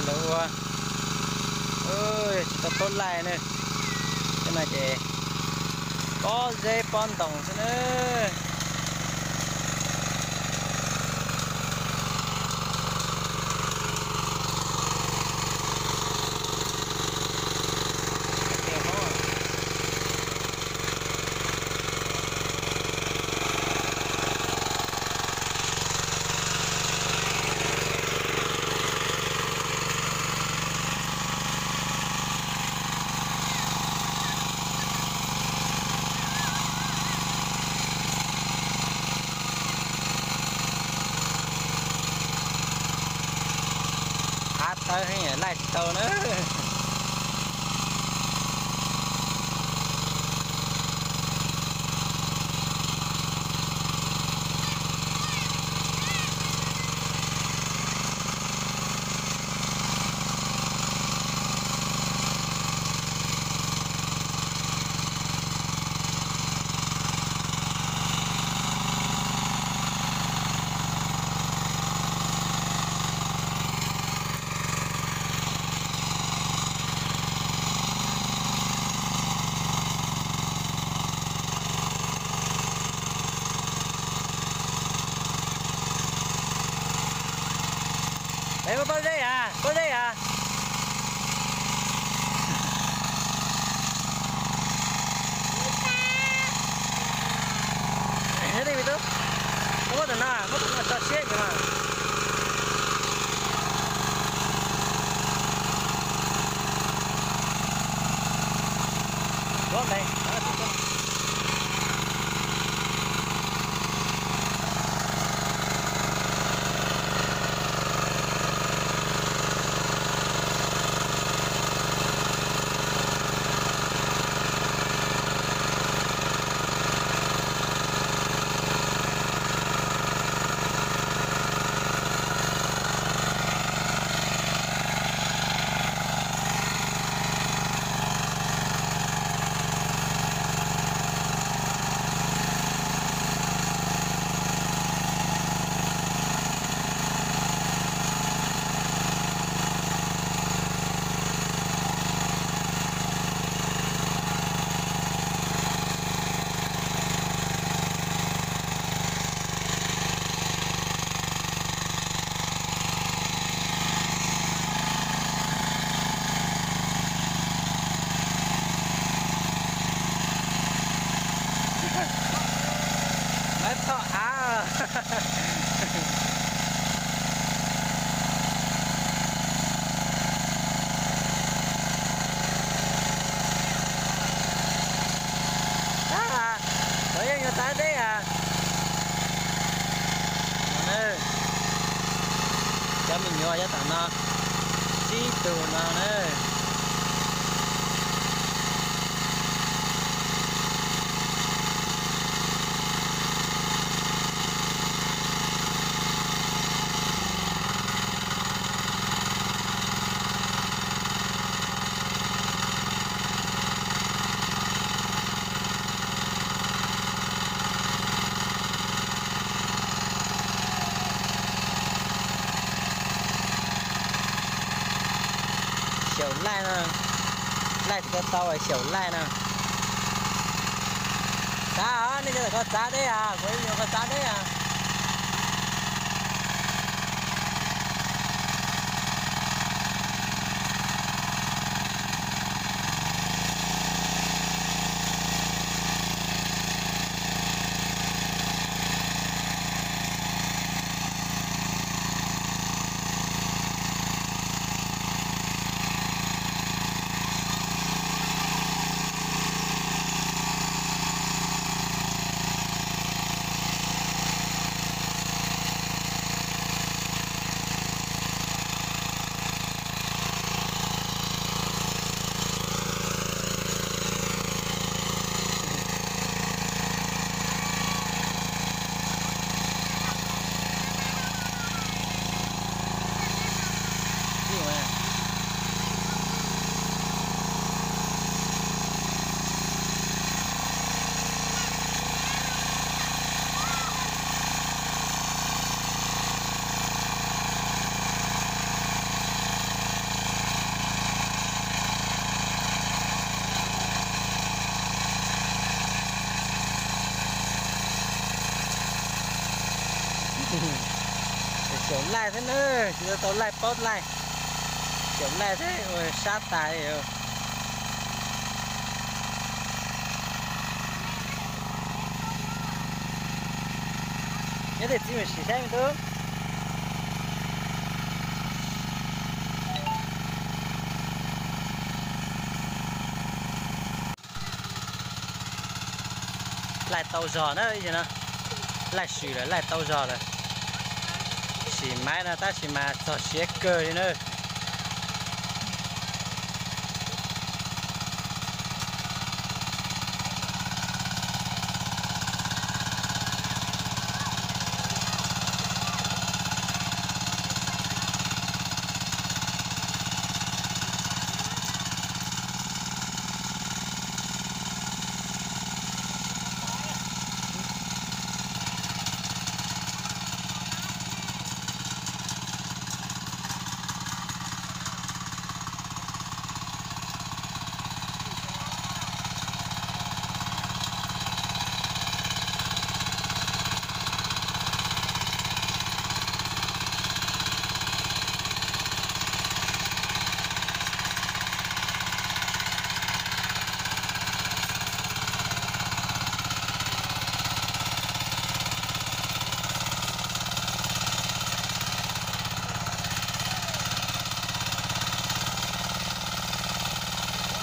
Lawv ua tsis tau pob laij na, tej no ces pob zeb pob ntoos xwb na. Qab tawb heev, laij tsis tau na. Peb muab pob zeb as, pob zeb as. Muab tus no, muab tus no tso siab ces mas. Lawv tho av. Tab, kuv yeej yuav tav deb as. Cov me nyuam yav tom no, tsib tug no na. Xyaum laij no, laij tsis tau tau xyaum laij no. Txav, nej cov tom ko txav deb as, kuv yuav ko txav deb as. Laij thiab na, tsis tau laij paub laij, xyaum laij thiab ua sab tas li os. Nyob tej txiv mus sim saib me tub. Laij tau zog na, no laij swm lawm, laij tau zog lawm. Sim maiv no tab sis mas txog siav kawg li na.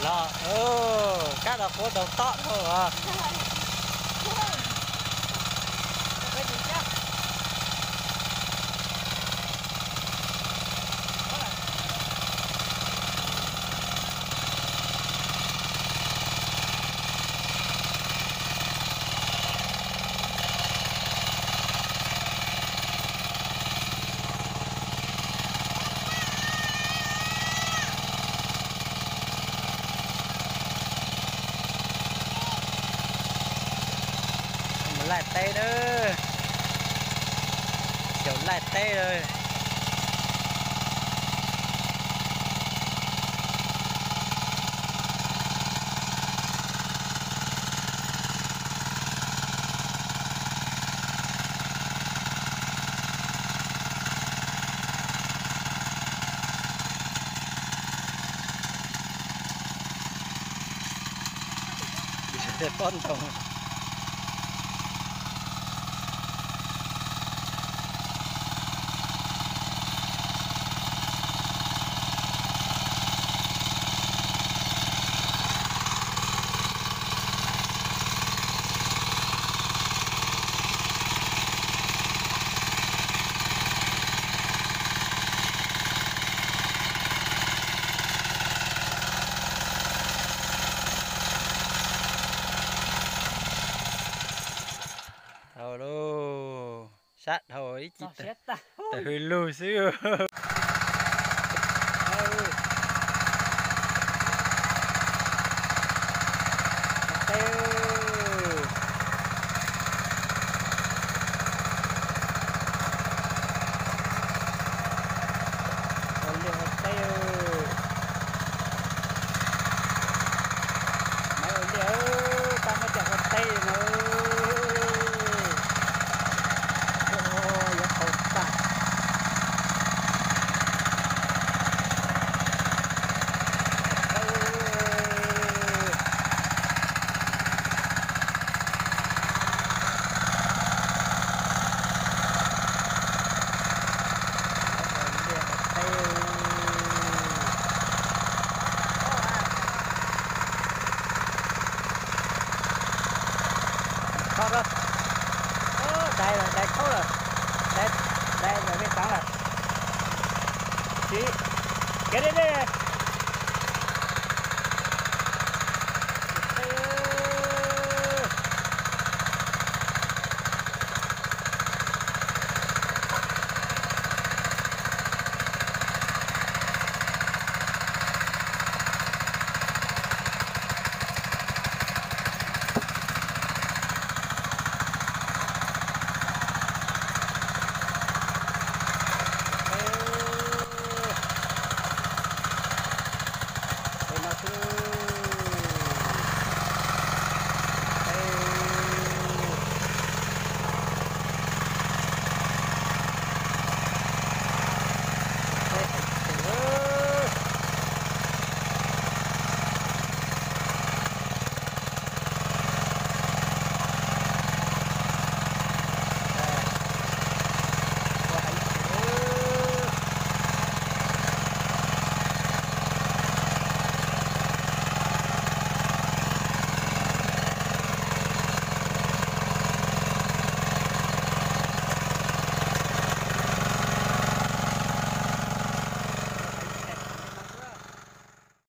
Los, kab los puab tau tob dhau os. Mus laij teb na, xyaum laij teb lawm. Pob ntoo. Dhau lauj, sab dhau ib ce tawg hws lug xwb. Ua liaj ua teb, maiv ua liaj, pab muab coj ua teb no. Yuav tau tag. Dais lawm, dais khaub lawm, dais, dais lawm peb taav lawm. Siv, kev deb deb.